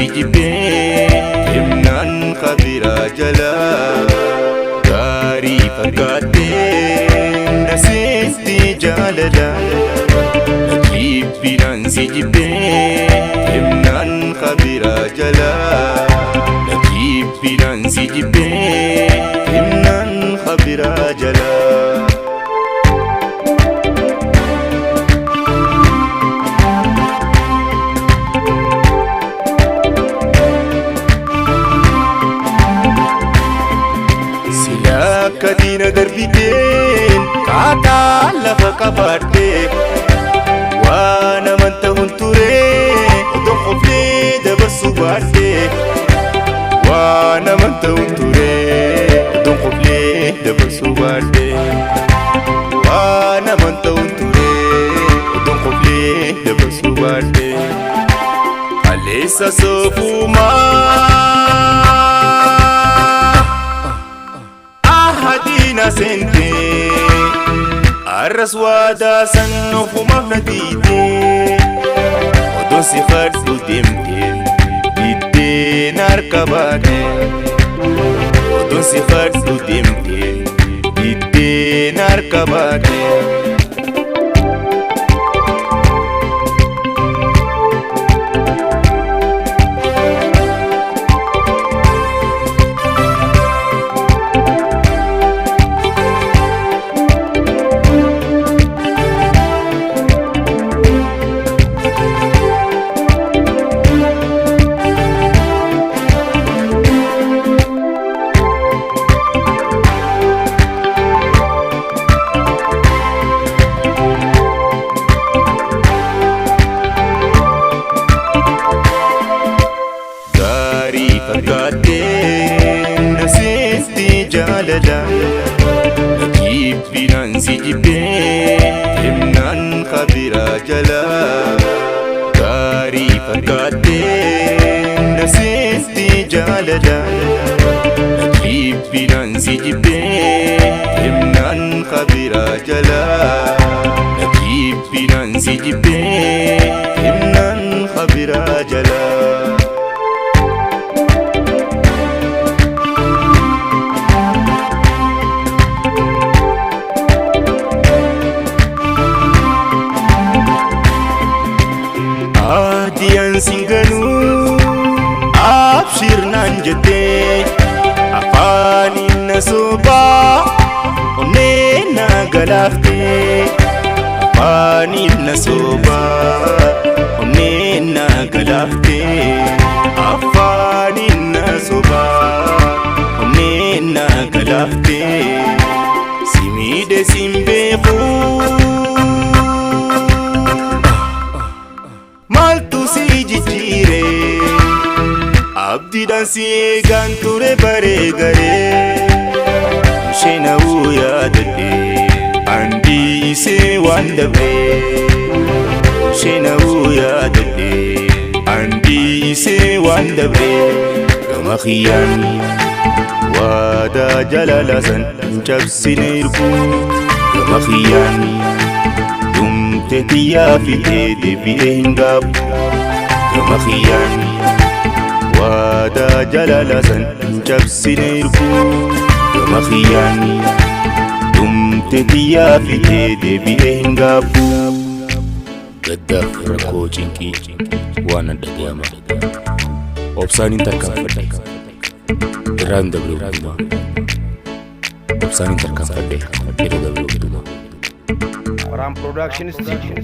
si jibbee himnaan kabiraa jalaa gaarii fakkaattee na seenti jaalala jibbinaan si jibbee himnaan kabiraa jalaa jibbinaan si jibbee himnaan kabiraa jalaa. Sila akka diina darbiteen kaataa lafa qabaadhee waan amanta hun ture odoo qoflee dabarsuu baadhee waan amanta hun ture odoo qoflee dabarsuu baadhee waan amanta hun ture odoo qoflee dabarsuu baadhee aleessa soofumaa. Ahadina sente arras waadaa san ofumaaf na diide odoon si fadhu deemte diddee na harka baate odoon si fadhu deemte diddee na harka baate. Gaarii fakkaattee na seenti jaalala jibbinaan si jibbee himnaan kabiraa jalaa gaarii fakkaattee na seenti jaalala jibbinaan si jibbee himnaan kabiraa jalaa jibbinaan si jibbee himnaan kabiraa jalaa. Aadiyaan singanuu abshirnaan jettee afaaniin na sobaa onnee na galaaftee afaaniin na sobaa onnee na galaaftee afaaniin na sobaa onnee na galaaftee si miidhe sin beekuu. Maaltu si jijjiire abdiidhaan si eegaan ture baree garee ishee na'uu yaadadhe andiisee waan dabree ishee na'uu yaadadhe andiisee waan dabree gama kiyyaan waadaa jaalala san hin cabsine hirkuu gama kiyyaan. Dhumte xiyyaa fixee deebi'ee hin gaabbu gama kiyyaan waadaa jaalala san hin cabsine hirkuu gama kiyyaan dhumte xiyyaa fixee deebi'ee hin gaabbu. Gaddaaf rakkoo cinqii waan nan dhaga'ama. Obsaan hin tarkaanfadhe. Irraan dabre hundumaa. Obsaan hin tarkaanfadhe. Irra dabre hundumaa. Farhan Production Studio.